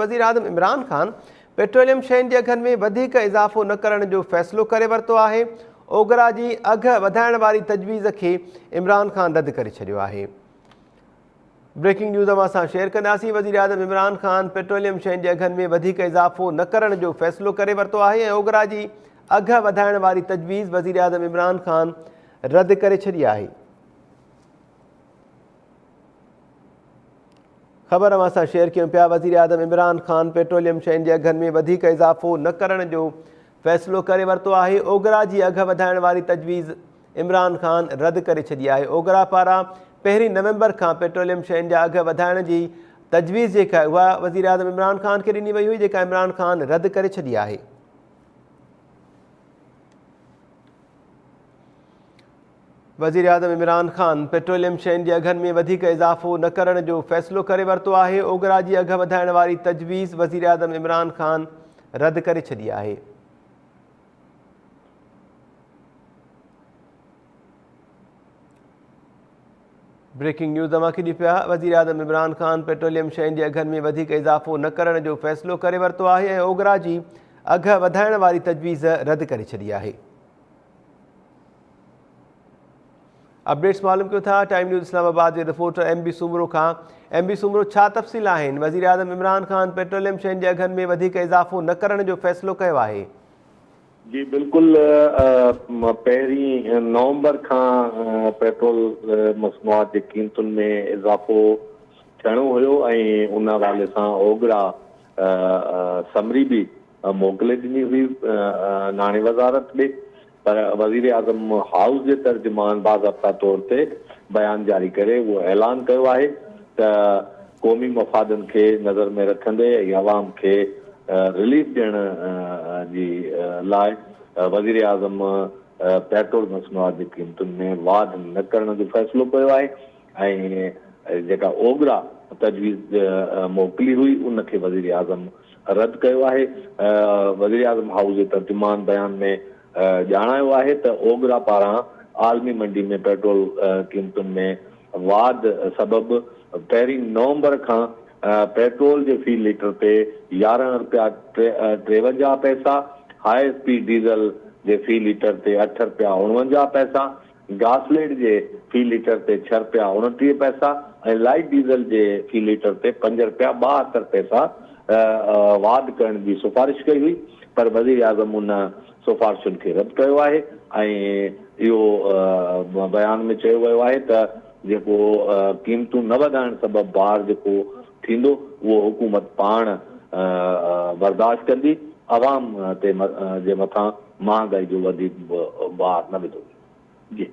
وزيراعظم عمران خان پيٽروليم شين جي اگهن ۾ وڌيڪ اضافو نه ڪرڻ جو فيصلو ڪري ورتو آهي، اوگرا جي اگهه وڌائڻ واري تجويز کي عمران خان رد ڪري ڇڏيو آهي. بريڪنگ نيوز اوهان سان شيئر ڪنداسين، وزيراعظم عمران خان پيٽروليم شين جي اگهن ۾ وڌيڪ اضافو نه ڪرڻ جو فيصلو ڪري ورتو آهي ۽ اوگرا جي اگهه وڌائڻ واري تجويز وزيراعظم عمران خان رد ڪري ڇڏي آهي. خبر اوهان سان شيئر ڪيون پيا وزيراعظم عمران خان پيٽروليم شين جي اگهن ۾ وڌيڪ اضافو نه ڪرڻ جو فيصلو ڪري ورتو آهي اوگرا جي اگهه وڌائڻ واري تجويز عمران خان رد ڪري ڇڏي آهي اوگرا پاران پهرين نومبر کان پيٽروليم شين جا اگهه وڌائڻ جي تجويز جيڪا اها وزيراعظم عمران خان کي ڏني وئي هئي جيڪا عمران خان رد ڪري ڇڏي آهي. وزيراعظم عمران خان پيٽروليم شين جي اگهن ۾ وڌيڪ اضافو نه ڪرڻ جو فيصلو ڪري ورتو آهي، اوگرا جي اگهه وڌائڻ واري تجويز وزيراعظم عمران خان رد ڪري ڇڏي آهي. بريڪنگ نيوز اوهان کي ڏيون پيا، وزيراعظم عمران خان پيٽروليم شين جي اگهن ۾ وڌيڪ اضافو نه ڪرڻ جو فيصلو ڪري ورتو آهي ۽ اوگرا جي اگهه وڌائڻ واري تجويز رد ڪري ڇڏي آهي. اپڊيٽس معلوم ڪيون ٿا ٽائيم نيوز اسلام آباد جي رپورٽر ايم بي سومرو کان ايم بي سومرو ڇا تفصيل آهن وزيراعظم عمران خان پيٽروليم شين جي اگهن ۾ وڌيڪ اضافو نه ڪرڻ جو فيصلو ڪيو آهي. جي بلڪل پهرين نومبر کان پيٽرول مصنوعات جي قيمتن ۾ اضافو ٿيڻو هيو ۽ ان حوالي سان اوگرا سمري به موڪلي ڏني هئي ناڻي وزارت ڏي پر وزيراعظم هائوس جي ترجمان باضابطا طور تي بيان جاري ڪري اهو اعلان ڪيو آهي ته قومي مفادن کي نظر ۾ رکندي ۽ عوام کي رليف ڏيڻ جي لاء وزيراعظم پيٽرول مصنوعات جي قيمتن ۾ واڌ نه ڪرڻ جو فيصلو ڪيو آهي ۽ جيڪا اوگرا تجويز موڪلي هئي ان کي وزيراعظم رد ڪيو آهي. وزيراعظم هائوس جي ترجمان بيان ۾ ڄاڻايو آهي ته اوگرا پاران عالمي منڊي ۾ پيٽرول قيمتن ۾ واڌ سبب پهرين نومبر کان پيٽرول جي في ليٽر تي 11 رپيا 53 پئسا، هاء اسپيڊ ڊيزل جي في ليٽر تي اٺ رپيا 49 پئسا گاسليٽ جي في ليٽر تي ڇهه رپيا 29 پئسا ۽ لائيٽ ڊيزل جي في ليٽر تي پنج رپيا 72 پئسا واڌ ڪرڻ جي سفارش ڪئي هئي پر وزيراعظم ان سفارشن کي رد ڪيو آهي ۽ اهو بيان ۾ چيو ويو آهي ته جيڪو قيمتون نه وڌائڻ سبب بار جيڪو ٿيندو اهو حڪومت پاڻ برداشت ڪندي عوام تي جي مٿان مهانگائي جو وڌيڪ بار نه وڌو ويندو. جي.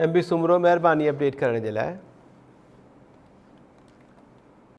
ايم بي سومرو مهرباني اپڊيٽ ڪرڻ جي لاء.